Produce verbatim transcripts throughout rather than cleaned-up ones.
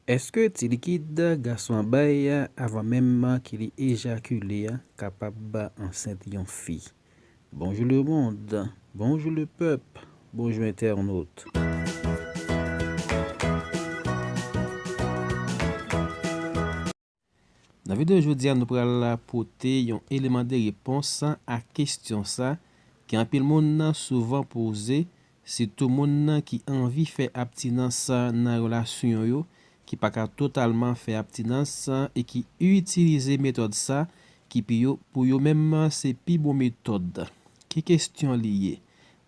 Èske ti likid gason an bay avan menm ke li ejakile a kapab ansent yon fi? Bonjou lemonn, bonjou lepèp, bonjou entènot. Nan videyo jodi a, nou pral pote yon eleman de repons a kesyon sa ke anpil moun souvan poze, sitou moun ki anvi fè abstinans nan relasyon yo, ki pa ka totalman fè abstinans e ki itilize metòd sa ki pi yo, pou yo menm se pi bon metòd. Ki kesyon li ye?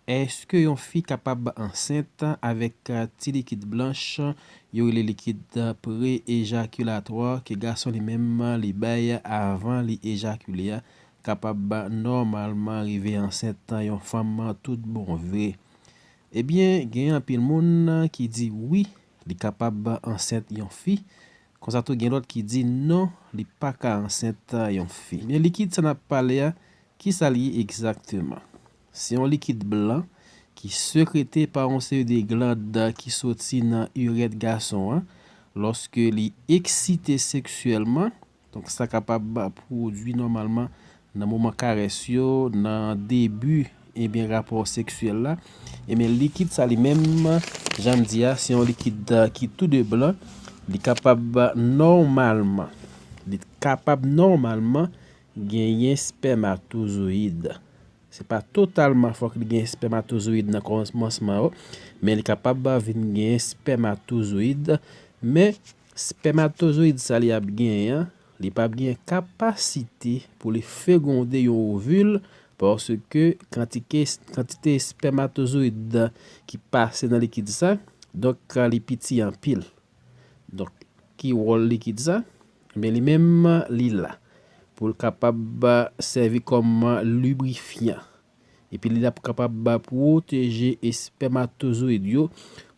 Èske yon fi kapab ansent avèk ti likid blanch yo rele likid pre-ejakilatwa ke gason li menm li bay avan li ejakile a, kapab nòmalman rive ansent yon fanm tout bon vre? Ebyen, gen anpil moun ki di wi, li kapab ansent yon fi. Konsa tou gen lòt ki di non, li pa ka ansent yon fi. Men likid sa n ap pale a, kisa l ye egzakteman? Se yon likid blan ki sekrete pa yon seri de glann ki soti nan irèt gason an lòske li eksite seksyèlman. Donk, sa kapab pwodui nòmalman nan moman karès yo, nan debi, ebyen, rapò seksyèl la. Ebyen, likid sa li menm, jan m di a, se yon likid ki tou de blan. Li kapab nòmalman, li kapab nòmalman genyen espèmatozoyid. Se pa totalman fòk li gen espèmatozoyid nan kòmansman yo, men li kapab vin gen espèmatozoyid. Men espèmatozoyid sa li ap genyen an, li p ap gen kapasite pou li fegonde yon ovil, paske kantite, kantite espèmatozoyid ki pase nan likid sa, donk, li piti anpil. Donk, ki wòl likid sa? Ebyen, li menm, li la pou l kapab sèvi kòm librifyan. Epi, li ap kapab pwoteje espèmatozoyid yo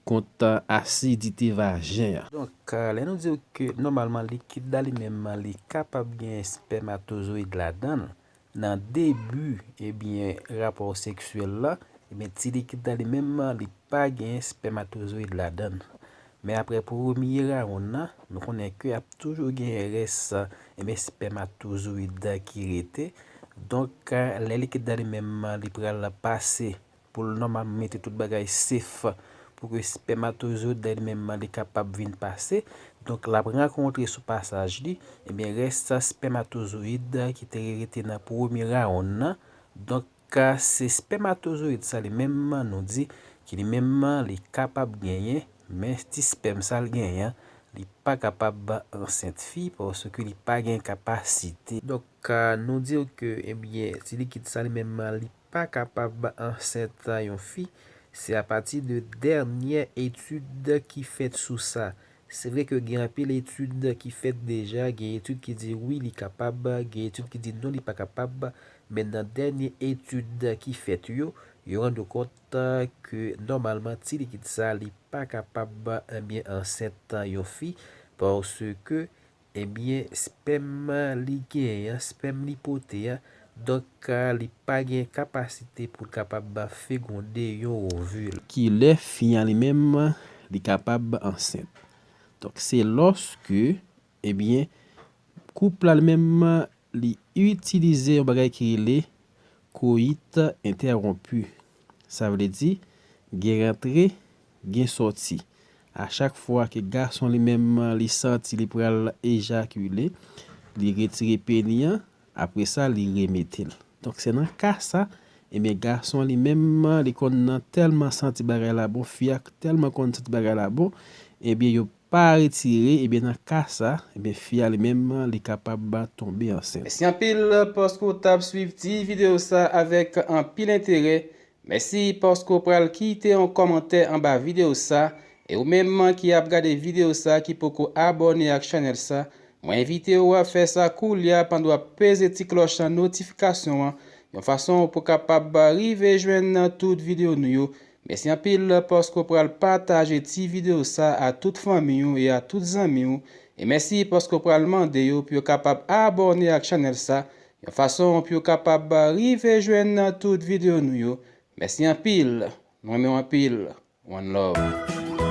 kont asidite vajen an. Donk, lè nou di w ke nòmalman likid la li menm, li kapab gen espèmatozoyid ladan l, nan debi, ebyen, rapò seksyèl la, ebyen, ti likid la li menm, li pa gen espèmatozoyid ladan l. Men apre premye rawonn nan, nou konnen ke ap toujou gen rès, ebyen, espèmatozoyid ki rete. Donk, lè likid la li menm, li pral pase pou l nòmalman mete tout bagay sef pou ke espèmatozoyid la li menm li kapab vin pase. Donk, l ap rankontre sou pasaj li, ebyen, rès espèmatozoyid ki te rete nan premye rawonn nan. Donk, se espèmatozoyid sa li menm nou di ki li menm li kapab genyen, men ti espèm sa l genyen an, li pa kapab ansent fi paske li pa gen kapasite. Donk, nou di w ke, ebyen, ti likid sa li menm li pa kapab ansent yon fi, se apati de dènye etid ki fèt sou sa. Se vre ke gen anpil etid ki fèt deja, gen etid ki di wi, li kapab, gen etid ki di non, li pa kapab, men nan dènye etid ki fèt yo, yo rann yo kont ke nòmalman ti likid sa, li pa kapab, ebyen, ansent yon fi, paske, ebyen, espèm li genyen an, espèm li pote a, donk, li pa gen kapasite pou l kapab fegonde yon ovil. Ki lè fi an li menm, li kapab ansent. Donk, se lòske, ebyen, koup la li menm, li itilize yon bagay ki rele koyit entèwonpi. Sa vle di, gen rantre, gen sòti. A chak fwa ke gason li menm li santi li pral ejakile, li retire peni an, apre sa li remete l. Donk, se nan ka sa, ebyen, gason li menm li konn nan tèlman santi bagay la bon, fi a tèlman konn santi bagay la bon, ebyen, yo pa retire, ebyen, nan ka sa, ebyen, fi a li menm li kapab tonbe ansent. Mèsi anpil paske w t ap swiv ti videyo sa avèk anpil enterè. Mèsi paske w pral kite yon kòmantè anba videyo sa. E ou menm ki ap gade videyo sa ki poko abòne ak chanèl sa, mwen envite w a fè sa koulye a pandan w ap peze ti klòch notifikasyon an, yon fason pou w kapab rive jwenn tout videyo nou yo. Mèsi anpil paske w pral pataje ti videyo sa a tout fanmi w e a tout zanmi w. E mèsi paske w pral mande yo pou yo kapab abòne ak chanèl sa, yon fason pou yo kapab rive jwenn tout videyo nou yo. Mèsi anpil. Nou renmen w anpil. One love.